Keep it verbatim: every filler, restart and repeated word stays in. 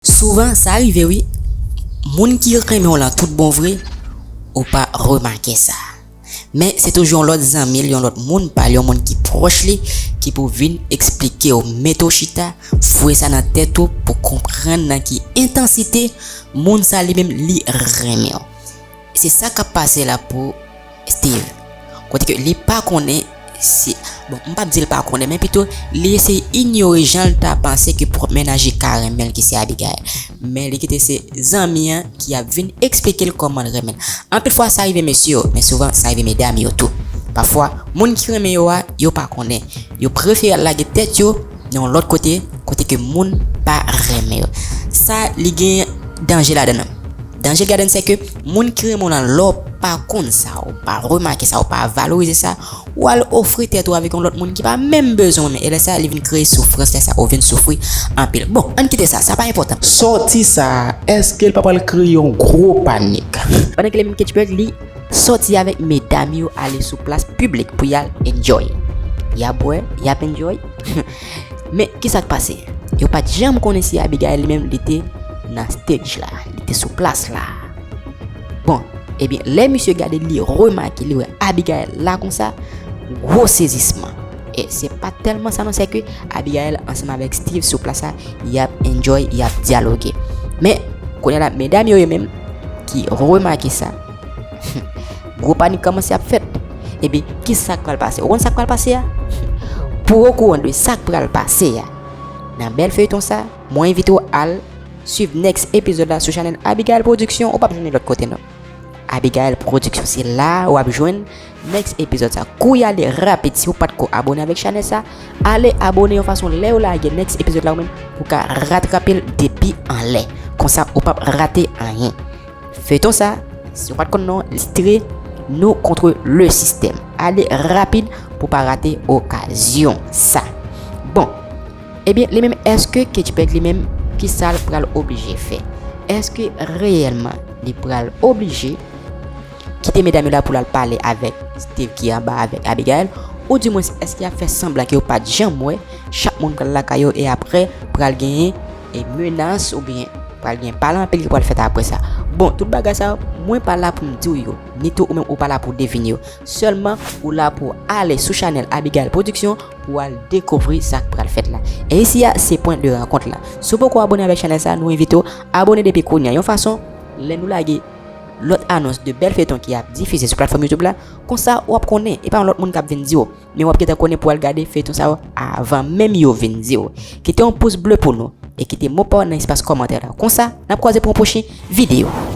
Souvan, sa rive wi. Moun ki renmen w lan tout bon vre, ou pa remake sa. Men se toujou yon lòt zanmi l, yon lòt moun pa l, yon moun ki pwòch li, ki pou vin eksplike w, mete w chita, foure sa nan tèt ou pou konprann nan ki entansite moun sa li menm li renmen w. Se sa k ap pase la pou Steve. Kote ke li pa konnen si, bon, m p ap di l pa konnen, men pito li eseye inyore jan l ta panse ke pwòp mennaj li ka renmen l, ki se Abigail. Men li kite se zanmi an ki ap vin eksplike l kòman l renmen l. Anpil fwa sa rive mesye yo, men souvan sa rive medam yo tou. Pafwa, moun ki renmen yo a, yo pa konnen. Yo prefere al lage tèt yo nan yon lòt kote, kote ke moun pa renmen yo. Sa li gen danje ladan l. Danje l gen ladan l se ke moun ki renmen w lan, lè w pa konn sa, ou pa remake sa, ou pa valorize sa, ou al ofri tèt ou avèk yon lòt moun ki pa menm bezwen w menm. E lè sa, li vin kreye soufrans, lè sa, ou vin soufri anpil. Bon, ann kite sa, sa pa enpòtan. Sòti sa, èske l pa pral kreye yon gwo panik? Pandan ke li menm Ketchberg, li sòti avèk medam yo ale sou plas piblik pou y al enjoy. Y ap bwè, y ap enjoy. Men, ki sa k pase? Yo pa t janm konnen si Abigail li menm li te nan stage la, li te sou plas la. Bon, ebyen, lè misye gade, li remake, li wè Abigail la konsa, gwo sezisman. E se pa tèlman sa non, se ke Abigail ansanm avèk Steve sou plas la, y ap enjoy, y ap dyaloge. Men, kounye a la, medam yo, yo menm ki remake sa, gwo panik kòmanse ap fèt. Ebyen, ki sa k pral pase? Ou konn sa k pral pase a? Pou w okouran de sa k pral pase a nan bèl feyton sa, mwen envite w al swiv next episode la sou chanèl Abigail Production. Ou p ap jwenn li lòt kote non. Abigail Production, se la w ap jwenn next episode sa. Kou y ale rapid, si w pa t ko abone avèk chanèl sa, ale abone yon fason lè yo lage next episode la ou menm, ou ka ratrape l depi anlè. Konsa, ou p ap rate anyen. Feyton sa, si w pa t konn non, li titre Nous contre le système. Ale rapid pou pa rate okazyon sa. Bon, ebyen, li menm, èske Ketchberg li menm, ki sa l pral oblije fè? Èske reyèlman li pral oblije kite medam yo la pou l al pale avèk Steve ki anba avèk Abigail? Oudimwens, èske y ap fè sanblan ke yo pa t janm wè, chak moun pral lakay yo e apre pral genyen e menas oubyen pral gen pale anpil ki pral fèt apre sa. Bon, tout bagay sa yo, mwen pa la pou m di w yo, ni tou ou menm ou pa la pou w devine yo. Sèlman, ou la pou w ale sou chanèl Abigail Production pou w al dekouvri sa k pral fèt la. E isi a, se pwen de rankont la. Si w poko abone avèk chanèl sa, nou envite w abone depi kounye a. Yon fason, lè nou lage lòt anons de bèl feyton ki ap difize sou platfòm YouTube la, konsa w ap konnen, e pa yon lòt moun k ap vin di w. Men w ap gentan konnen pou w al gade feyton sa yo avan menm yo vin di w. Kite yon pous ble pou nou e kite mo pa w nan espas kòmantè la. Konsa, n ap kwaze pou yon pwochen videyo.